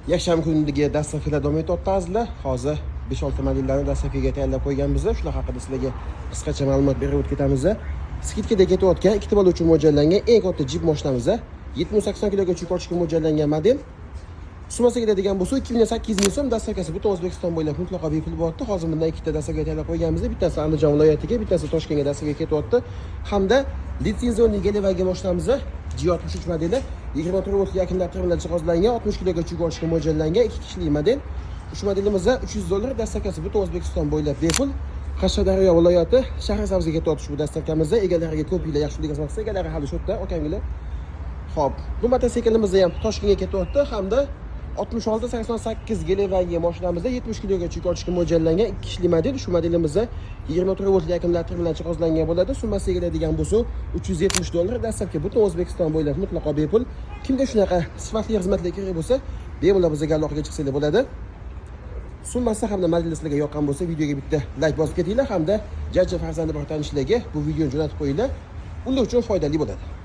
Yakshanba kunidagi доставка lar davom etyapti, azizlar. Hozir 5-6 modellarni доставка ga tayyorlab qo'yganmiz. Shular haqida sizlarga qisqacha ma'lumot berib o'tib ketamiz. Скидка da ketayotgan, ikkita bola uchun mo'ljallangan eng katta Jeep mashinamiz. 70-80 kilogacha yuk olishga mo'ljallangan model. Summasiga keladigan bo'lsa, 2 million 800 ming so'm. Доставка si butun O'zbekiston bo'ylab mutlaqo bepul bo'lyapti. Hozir bundan ikkita доставка tayyorlab qo'yganmiz. Bittasi Andijon viloyatiga, bittasi Toshkentga доставка ketyapti. Hamda лицензионный Gelandewagen mashinamiz, G63 modeli, 24 voltli akkumulyator bilan jihozlangan, 60 kilogacha yuk olishga mo'ljallangan ikki kishilik model. Ushbu modelimizda 300 dollar, доставка si butun O'zbekiston bo'ylab bepul. Qashqadaryo viloyati Shahrisabzga ketyapti ushbu доставка mizda. Egalariga ko'p yillar yaxshilik qilsa, egalari hali shu yerda, akamgilar. Xo'p, bu mototsiklimiz ham Toshkentga ketyapti hamda 66 88 Gelandewagen mashinamizda 70 kilogacha yuk olishga mo'ljallangan ikki kishilik model. Shu modelimizda 24 voltli akkumulyator bilan jihozlangan bo'ladi. Summasiga keladigan bo'lsa, 370 dollar. Доставка butun O'zbekiston bo'ylab mutlaqo bepul. Kimga shunaqa sifatli xizmatlar kerak bo'lsa, bemalol bizga aloqaga chiqsanglar bo'ladi. Summasi hamda modeli sizlarga yoqqan bo'lsa, videoga bitta layk bosib ketinglar hamda jajji farzandi bor tanishlarga bu videoni jo'natib qo'yinglar. Ular uchun foydali bo'ladi.